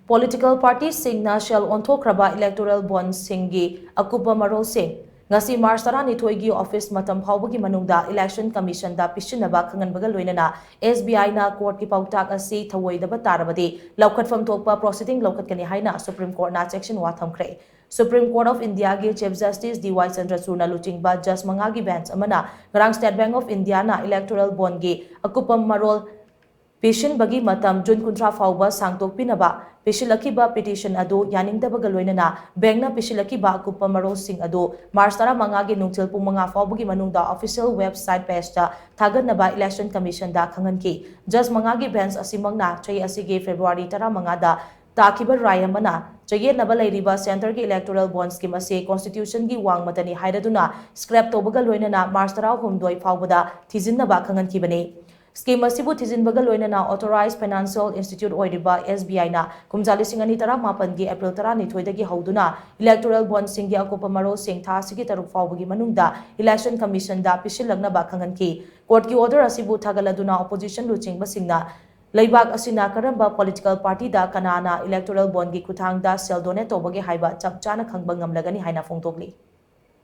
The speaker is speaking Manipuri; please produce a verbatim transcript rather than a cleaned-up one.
Political party ꯁꯤꯡꯅ ꯁꯦꯜ ꯑꯣꯟꯊꯣꯛꯈ꯭ꯔꯕ electoral bond ꯁꯤꯡꯒꯤ ꯑꯀꯨꯞꯄ ꯃꯔꯣꯜꯁꯤꯡ ꯉꯁꯤ March ꯇꯔꯥꯅꯤꯊꯣꯏꯒꯤ office ꯃꯇꯝ ꯐꯥꯎꯕꯒꯤ ꯃꯅꯨꯡꯗ Election Commission ꯗ ꯄꯤꯁꯤꯟꯅꯕ ꯈꯪꯍꯟꯕꯒ ꯂꯣꯏꯅꯅ S B I ꯅ court ꯀꯤ ꯄꯥꯎꯇꯥꯛ ꯑꯁꯤ ꯊꯧꯑꯣꯏꯗꯕ ꯇꯥꯔꯕꯗꯤ ꯂꯧꯈꯠꯐꯝ ꯊꯣꯛꯄ proceeding ꯂꯧꯈꯠꯀꯅꯤ ꯍꯥꯏꯅ Supreme Court ꯅ ꯆꯦꯛꯁꯤꯟꯋꯥ ꯊꯝꯈ꯭ꯔꯦ꯫ Supreme Court of India ꯒꯤ Chief Justice D Y ꯆꯟꯗ꯭ꯔꯆꯨꯗꯅ ꯂꯨꯆꯤꯡꯕ judge ꯃꯉꯥꯒꯤ bench ꯑꯃꯅ ꯉꯔꯥꯡ State Bank of India ꯅ electoral bond ꯒꯤ ꯑꯀꯨꯞꯄ ꯃꯔꯣꯜ ꯄꯤꯁꯤꯟꯕꯒꯤ ꯃꯇꯝ June ꯀꯨꯟꯊ꯭ꯔꯥ ꯐꯥꯎꯕ ꯁꯥꯡꯗꯣꯛꯄꯤꯅꯕ, ꯄꯤꯁꯤꯜꯂꯛꯈꯤꯕ petition ꯑꯗꯨ ꯌꯥꯅꯤꯡꯗꯕꯒ ꯂꯣꯏꯅꯅ bank ꯅ ꯄꯤꯁꯤꯜꯂꯛꯈꯤꯕ ꯑꯀꯨꯞꯄ ꯃꯔꯣꯜꯁꯤꯡ ꯑꯗꯨ March ꯇꯔꯥꯃꯉꯥꯒꯤ ꯅꯨꯡꯊꯤꯜ ꯄꯨꯡ ꯃꯉꯥ ꯐꯥꯎꯕꯒꯤ ꯃꯅꯨꯡꯗ official website page ꯇ ꯊꯥꯒꯠꯅꯕ Election Commission ꯗ ꯈꯪꯍꯟꯈꯤ꯫ Judge ꯃꯉꯥꯒꯤ bench ꯑꯁꯤꯃꯛꯅ ꯆꯍꯤ ꯑꯁꯤꯒꯤ February ꯇꯔꯥꯃꯉꯥꯗ ꯇꯥꯈꯤꯕ ꯔꯥꯏ ꯑꯃꯅ ꯆꯌꯦꯠꯅꯕ ꯂꯩꯔꯤꯕ centre ꯒꯤ electoral bond scheme ꯑꯁꯤ constitution ꯒꯤ ꯋꯥꯡꯃꯇꯅꯤ ꯍꯥꯏꯔꯗꯨꯅ scrap ꯇꯧꯕꯒ ꯂꯣꯏꯅꯅ March ꯇꯔꯥꯍꯨꯝꯗꯣꯏ ꯐꯥꯎꯕꯗ ꯊꯤꯖꯤꯟꯅꯕ ꯈꯪꯍꯟꯈꯤꯕꯅꯤ꯫ Scheme ꯑꯁꯤꯕꯨ ꯊꯤꯖꯤꯟꯕꯒ ꯂꯣꯏꯅꯅ authorized financial institute ꯑꯣꯏꯔꯤꯕ S B I ꯅ ꯀꯨꯝꯖꯥ ꯂꯤꯁꯤꯡ ꯑꯅꯤ ꯇꯔꯥꯃꯥꯄꯟꯒꯤ April ꯇꯔꯥꯅꯤꯊꯣꯏꯗꯒꯤ ꯍꯧꯗꯨꯅ electoral bond ꯁꯤꯡꯒꯤ ꯑꯀꯨꯞꯄ ꯃꯔꯣꯜꯁꯤꯡ ꯊꯥ ꯑꯁꯤꯒꯤ ꯇꯔꯨꯛ ꯐꯥꯎꯕꯒꯤ ꯃꯅꯨꯡꯗ Election Commission ꯗ ꯄꯤꯁꯤꯜꯂꯛꯅꯕ ꯈꯪꯍꯟꯈꯤ꯫ Court ꯀꯤ order ꯑꯁꯤꯕꯨ ꯊꯥꯒꯠꯂꯗꯨꯅ opposition ꯂꯨꯆꯤꯡꯕꯁꯤꯡꯅ ꯂꯩꯕꯥꯛ ꯑꯁꯤꯅ ꯀꯔꯝꯕ political party ꯗ ꯀꯅꯥꯅ electoral bond ꯒꯤ ꯈꯨꯠꯊꯥꯡꯗ ꯁꯦꯜ donate ꯇꯧꯕꯒꯦ ꯍꯥꯏꯕ ꯆꯞ ꯆꯥꯅ ꯈꯪꯕ ꯉꯝꯂꯒꯅꯤ ꯍꯥꯏꯅ ꯐꯣꯡꯗꯣꯛꯂꯤ꯫